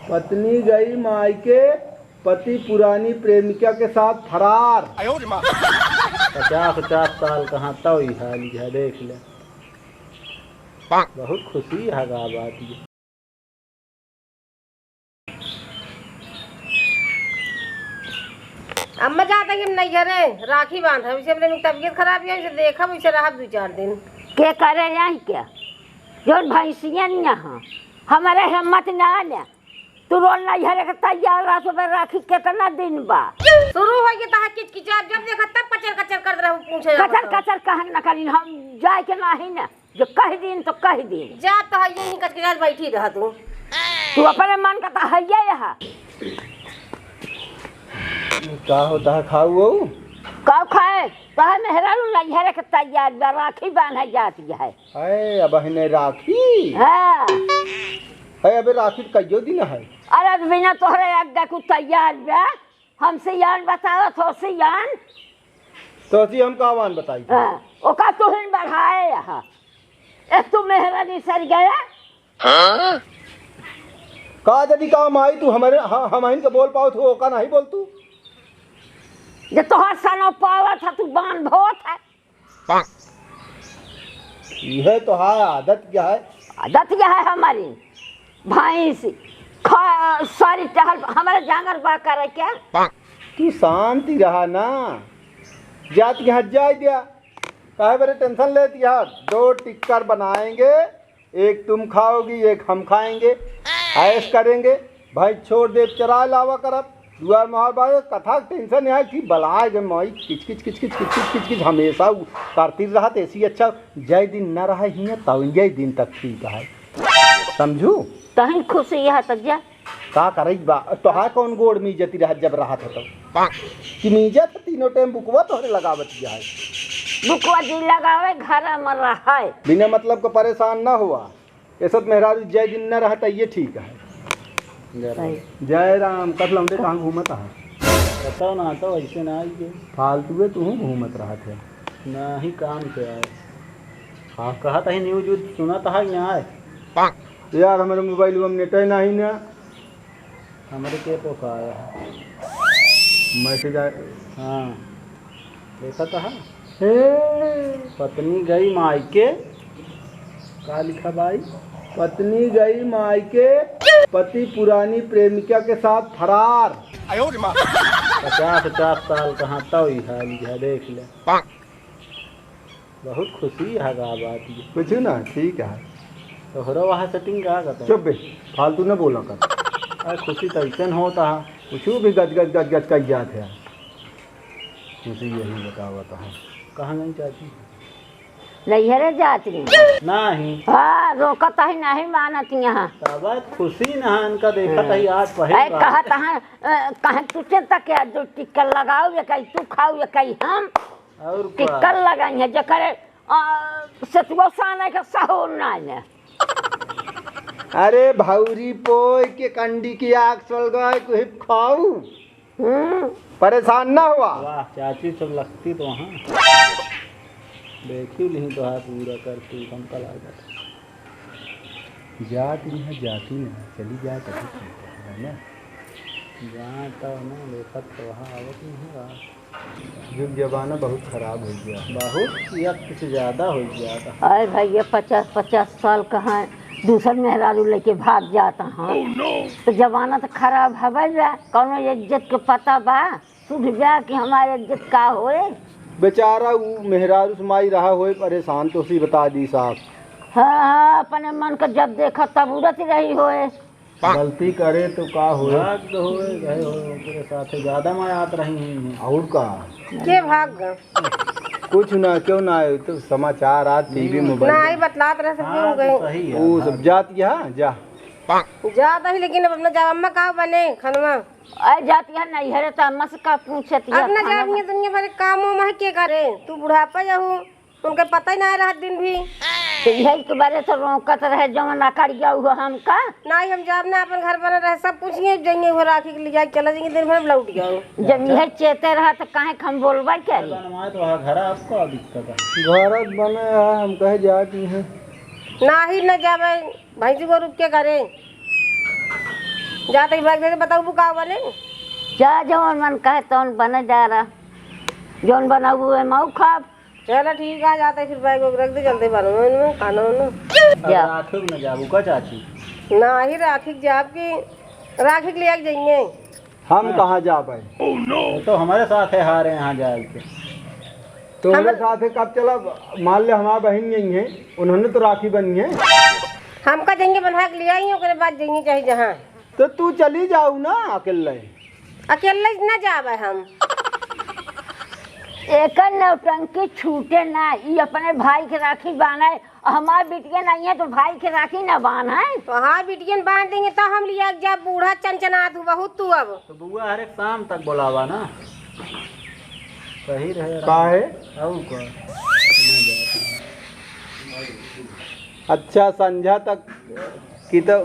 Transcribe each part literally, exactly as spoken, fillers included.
पत्नी गई मायके, पति पुरानी प्रेमिका के साथ फरार। पचास पचास साल कहाँ तौ ही हाल है, देख ले। बहुत खुशी है गा बात ये। अम्मा जात ही हम नैहरे, राखी बांधब। इसे अपने तबियत खराब है, इसे देखब, इसे रहब दो चार दिन। के करे जाई क्या? जौन भैंसियन यहाँ, हमारे हिम्मत ना आने। तू रोज नैहरे के तैयार रह, सुबह राखी कितना दिन बा? शुरू हो गया तहा किचकिचार, जब देखा तब कचर कचर करत रहू, पूछे कचर कचर कहन न करी, हम जाए के नाही ना। जो कह दिन तो कह दिन। जा तो है यहीं कचकचात बैठी रह तू। तू अपने मन का तो है ये है। का होता है खाऊ वो? का खाए? तो है मेहरारू नैहरे के तैयार बा, राखी बांधे जाती है। अरे अब है नहीं राखी। हाँ। है अबे राखी तो कईयो दिन है। अरे बिना तोहरे आज्ञा को तैयार बा। हमसे यान बतावत हो सियान। तो जी हम का वान बताई? हाँ, ओका तुहिन बढ़ाए यहाँ। एक तू मेहरानी सर गया। हाँ? का जदी काम आई तू हमारे, ह-, हमहिन के बोल पाओ तू, ओका नहीं बोल तू। जे तोहर सनो पावत है, तू बान भोत है। यह तो है आदत क्या है? आदत क्या है हमारी? भैंस खा, सारी टहल, हमारे जांगर बा करे क्या? तू शांति रहा ना, जात के हट जाए दिया। काहे बरे टेंशन लेती है? दो टिक्कर बनाएंगे, एक तुम खाओगी, एक हम खाएंगे, ऐश करेंगे। भाई छोड़ दे, चरा लावा करब, दुआर मोहार बार कथा टेंशन नहीं है कि बलाए के माई किच किच किच किच किच किच किच किच हमेशा उ करती रहत, ऐसी अच्छा जय दिन न रहे हियाँ, तब जय दिन तक ठीक है, समझू? तहिन खुशी है तो जा। का करई बा? तोहार कौन गोड़ में इज्जती रहत जब रहत है तो? कि में इज्जत है, तीनों टाइम बुकवा तोहरे लगावत है। बुकवा जी लगावे, घर में रहे। बिना मतलब के परेशान ना हुआ। ऐसा तो मेहरारू जय दिन ना रहत, ये ठीक है। जय राम। सही। जय राम, कब लौंडे कहाँ घूमत है? बताओ ना, तो ऐसे ना आई के। फालतू है, तू घूमत रहत है। ना ही काम से आए। हाँ, कहत ही न्यूज व्यूज सुनत है यहाँ आए। यार, हमारे मोबाइल में नेट ही नहीं ना। हमरे के तो का आया है? मैसेज आया। हाँ, देखा तो है। हे। पत्नी गई मायके, का लिखा भाई? पत्नी गई मायके, पति पुरानी प्रेमिका के साथ फरार। पचास पचास साल कहाँ तौ ही हाल है, देख ले। बहुत खुशी है गा बात ये। कुछ ना, ठीक है। तोहरा वहाँ सेटिंग का करता है? चुप बे, फालतू न बोला कर। अरे खुशी तो ऐसन होता है। कुछ भी गज गज गज गज कही जात है। खुशी यही बतावत है। कहाँ गई चाची? नैहरे जात रही। नहीं। हाँ, रोकत ही नहीं मानत यहाँ। तब खुशी ना इनका देखत ही आज पहली ऐ बार। कहत हैं, अ, कहें तू चिंता क्या, दो टिक्कर लगाओ, ये कहीं तू खाओ, ये कहीं हम। और का? टिक्कर लगाई है, जेकर, आ, सतुआ साने के सहूर नाई है। अरे भौरी पोय के कंडी की आग चल गए, तू ही खाऊ। हम्म। परेशान ना हुआ। वाह, चाची सब लगती तो हाँ। देखी लिही तो हाथ पूरा करती, हमका लागत। जात नहीं है, जाती नहीं, चली जाए तभी ठीक है, है ना? जाए तो ना, देखत तो वहाँ आवत नहीं है। युग जमाना बहुत खराब हो गया। बहुत, या कुछ ज्यादा हो गया था। अरे भैया, पचास पचास साल कहाँ दूसर मेहरारू लेके भाग जाता हाँ। तो जमाना तो खराब हवे बा, कौनो इज्जत के पता बा? सुध बा कि हमारे इज्जत का होए? बेचारा ऊ मेहरारू से माई रहा होए परेशान, तो उसी बता दी साहब। हाँ, हाँ, अपने मन का जब देखा तब उड़त रही होए। गलती करे तो का होए? भाग होए, गए होए, ओकरे साथे ज्यादा मयात रही हुई हैं। और का? के भाग गए? कुछ ना, क्यों ना आए, तो समाचार आज टीवी में बन ना आई, बतलात रहे सब हाँ, लोग तो गए। सही है, वो भाग सब जात गया, जा। जात ही, लेकिन अब अपना जावा में का बने खनवा? अरे जात यहाँ नहीं है रे, तो अम्मा से का पूछत है अब ना खाना जाब, बन- ये दुनिया भर के काम वाम है के करे? तू बुढ़ापा जाहू, उनके पता ही ना रहत दिन भी। तो यही के बारे से रोकत रहे, जवन अकड़ गया हुआ हमका। नहीं, हम जाब ना, अपन घर बना रहे, सब कुछ ये जाएंगे, वो राखी के ले जाए, चला जाएंगे, दिन भर में लौट जाओ। जब यह चेते रहा तो काहे के हम बोलबे करी? बनवाए तो वहाँ घर आपको दिक्कत है। घर बने है, हम कहे जाती हैं। ना ही न जावे, भैंसी गोरू के घरे। जाते ही बैग दे दे, बताऊ का बोले? जा, जौन मन कहे तौन बने जा रहा, जौन बनाऊ है मऊ खाब। चलो ठीक है, जाते फिर बैग वैग रख दे, चलते बनवा इनमें खाना वाना। अब जा। राखी न जाबू का चाची? ना ही राखी के जाब की, राखी के लिए जाएंगे। हम हाँ। कहाँ जाबे? ये तो हमारे साथ है, हारे यहाँ जाए के। तो हम हमारे साथ है, कब चला? मान ले हमारा बहन नहीं है, उन्होंने तो राखी बनी है। हमका जाएंगे बना के ले आई, ओकरे बाद जाएंगे चाहे जहाँ। तो तू चली जाऊ ना अकेले। अकेले न जाबे हम। एकर नौटंकी छूटे ना, ई अपने भाई के राखी बांधे, हमार बिटिया नहीं है तो भाई के राखी ना बांधे। तो हाँ, बिटियन बांध देंगे तो हम लिया के जाब, बूढ़ा चनचनात हूँ बहुत तू अब। तो बुआ हर एक शाम तक बोलावा ना, सही रहे। काहे? अउ का? अच्छा, संझा तक की तो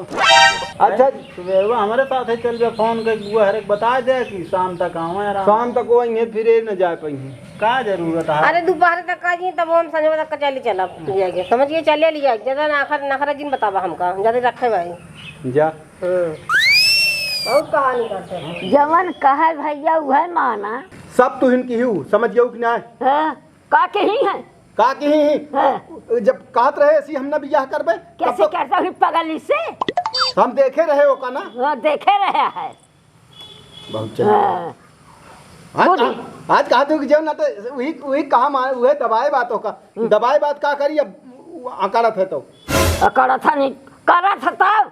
अच्छा। सुबह वो हमारे साथ है, चल बे, फोन कर बुआ हर एक बता दे कि शाम तक आवे आराम। शाम तक वो यहीं फिर न जा पाई। का जरूरत है? अरे दोपहर तक आ जाइए, तब हम संझा तक चली चलब, जाएंगे, समझ के चले लिया, ज्यादा नखर-, नखरा जिन बतावा हमका, ज्यादा रखे भाई। जा। हम्म। बहुत कहानी करते हैं। जवन कहे भैया उहे माना। सब तुहिन किही, समझ गयो कि ना? हाँ, का किही है? का किही है? हाँ। जब कहत रहे ऐसी हम ना बियाह करबे, तब कैसे तो करता हुई पगली से? हम देखे रहे ओका ना। हाँ, देखे रहे है। बहुत चल हाँ। आज खुद कहा, आज कहा तू कि जो ना तो वही, वही काम आए, वही दबाए बात होका। हम्म। दबाए बात का करी, अब अकड़त है तो। अकड़त है नहीं, करत है तब।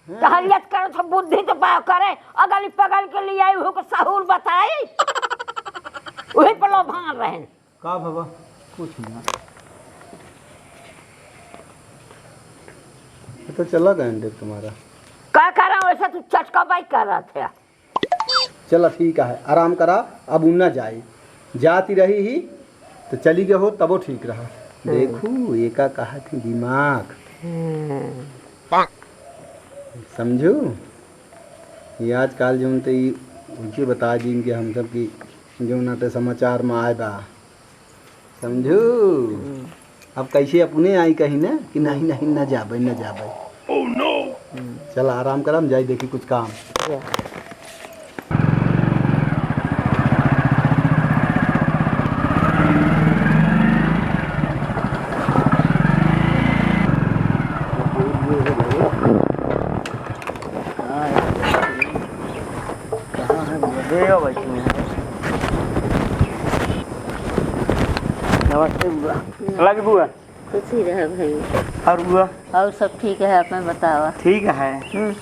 हाँ। टहलियत करत है, बुद्धि तो पाव करे, अगल पगल के लिए आई हो के सहूर बताई। वही पर लोभान रहे। का बाबा? कुछ ना। ये तो चला गया अंडे तुम्हारा। का करा वैसा तू चटका बाई करत है। चला ठीक है, आराम करा, अब उ ना जाई। जाती रही ही तो चली गए हो तबो ठीक रहा। हम्म। देखू एका कहा थी दिमाग। हम्म। समझू? ये आजकल जौन ते ई उनके बता दीन कि हम सब की जौन आते समाचार में आए बा। समझू? हम्म। अब कैसे अपने आई कही ना कि नहीं, नहीं, न जाबे, न जाबे। हम्म। चला, आराम करा, हम जाई देखी कुछ काम। जा। कहाँ है? कहाँ है बुआ? ए, आओ भाई, तुम। नमस्ते बुआ। लगी बुआ। खुशी रहे भाई। और बुआ? और सब ठीक है, अपने बतावा। ठीक है। हम्म।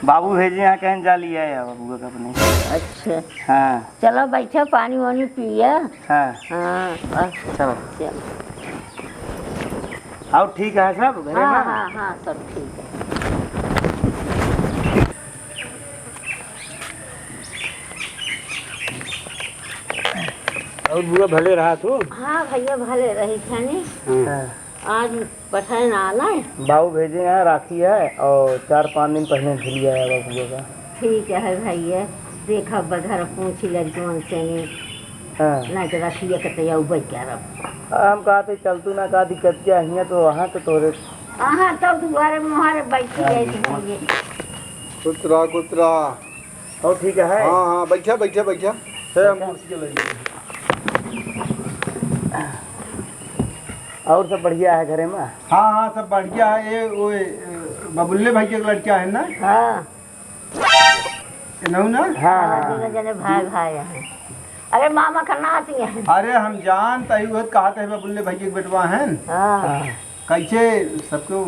बाबू भेजे हैं, कहीं जा लिया है बुआ का अपने। अच्छा। हाँ। चलो बैठो, पानी वानी पिया। हाँ। हाँ, बस। चलो। चलो। और ठीक है सब घरे हाँ, में? हाँ, हाँ, सब ठीक है। और बुआ भले रहा तू? हाँ भैया, भले रही छनी। हाँ। आज पठाए ना आना है। बाबू भेजे हैं, राखी है और चार पाँच दिन पहले झुलिया है बाबू का। ठीक है भैया, देखा बधर पूछी लड़कियों से नहीं। हाँ। नहीं तो रखिए के तो यऊ बैठ के रब। हम कहा थे चल तू ना, का दिक्कत क्या हियाँ तो वहाँ तो तोरे। हाँ, तो दुआरे मुहारे बैठी हाँ, रही थी हाँ। भैया। खुश रहा, खुश रहा। और ठीक है? हाँ, हाँ, बैठा, बैठा, बैठा। सर, हम कुर्सी के लगे। और सब बढ़िया है घरे में? हाँ, हाँ, सब बढ़िया है। ये, वो, ए, बबुल्ले भाई के लड़का है ना? हाँ। इनहू ना? हाँ, हाँ, हाँ। दोनों जने भाई, भाई हैं। अरे, मामा का नाती है। अरे, हम जानत ही, वो कहत है, बबुल्ले भाई के बेटवा है। हाँ। हाँ। कैसे सबको?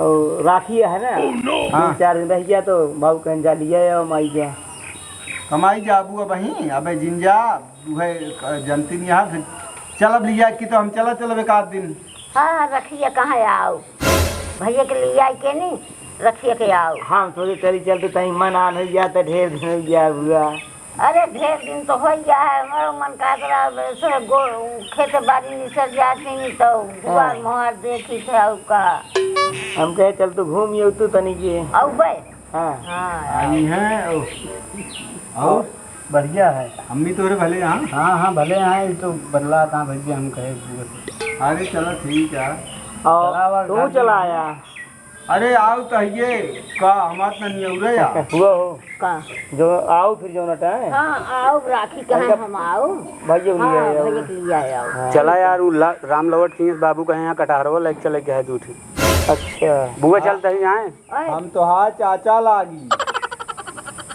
और राखी है ना? हाँ। तीन चार दिन रह गया तो बाबू कहीं जा लिया है माई के। कमाई जाबू अब वहीं, अबे जिन जा, उहे जनती नहीं है, फिर चलब लिया कि तो हम चला चलब एक आध दिन। हाँ, हाँ, रखिए कहाँ आओ, भैया के लिए आई के नहीं, रखिए के आओ। हम सोचे चली चलते तहीं मन आन हो गया तो ढेर दिन हो गया बुआ। अरे ढेर दिन तो हो गया है, हमारो मन कहत रहा, ऐसे गो-, खेत बाड़ी निसर जाती तो दुआर हाँ। मुहार देखी थे और का। हम कहे चल तू घूम ये तू तनी के। अउबे? हाँ। हाँ, आई हैं, ओ, और? बढ़िया है। अम्मी तोरे भले हैं? हाँ, हाँ, भले हैं, ये तो बदला था भैया, हम कहे पूरे। अरे, चलो, ठीक है। और चला आवा तू घर चला में। आया। अरे आउ त हइये, का हमार त नियौरे आ। हुआ हो। का? जो आउ फिर जौना टाइम। हाँ, आउ राखी कहाँ अरे हम आउ? भैया के लिए हाँ, आउ। भैया के लिए आउ। हाँ। चला यार, उ ला-, राम लवट किहे बाबू कहे यहाँ कटहरवा लेके चले के है दू ठे। अच्छा। बुआ हाँ। चलते ही आए। ओए। हम तोहार चाचा लागी।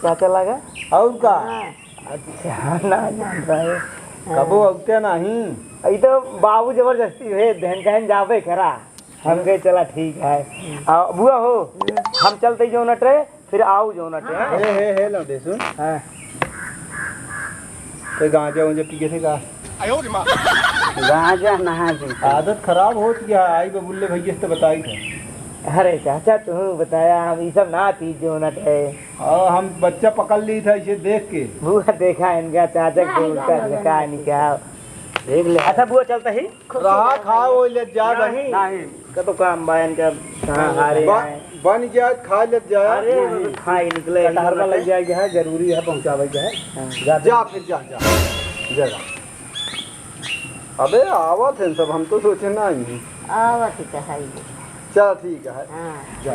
चाचा लागा? और का? हाँ। अच्छा, ना जान रहे। कबो अउते नहीं। ई तो बाबू जबरदस्ती भेज देहन, कहन जाबे करा। हम कहे, "चला ठीक है।" आ, बुआ हो, हम चलते जौना ट्रे, फिर आउ जौना ट्रे, हाँ? हे, हे, हे, लौंडे, सुन। हाँ। ते गांजा उंजा पी के थे का? गांजा ना पीते। आदत खराब होत गया है, आई बबुल्ले भैया से तो बताई थे। अरे चाचा, तू बताया, हम ई सब ना पी जौना ट्रे। हाँ, हम बच्चा पकड़ ली था इसे देख के। बुआ देखा इनका चाचा के उल्टा झका निकाल। देख ले। अच्छा बुआ, चलता ही। रहा खाओ, ले जा बनी। नहीं। का तो काम बा इनका, कहाँ हारे बन, हैं। बन गया, खा ले जा। अरे, नहीं। खाए निकले, कटहर में लग जाएगा, है, जरूरी है पहुँचावे के है। हाँ। जा, जा फिर, जा, जा। जा, जा। अबे, आवत हैं सब, हम तो सोचे ना ही। आवत ही तो है ये। चल, ठीक है। हाँ। जा।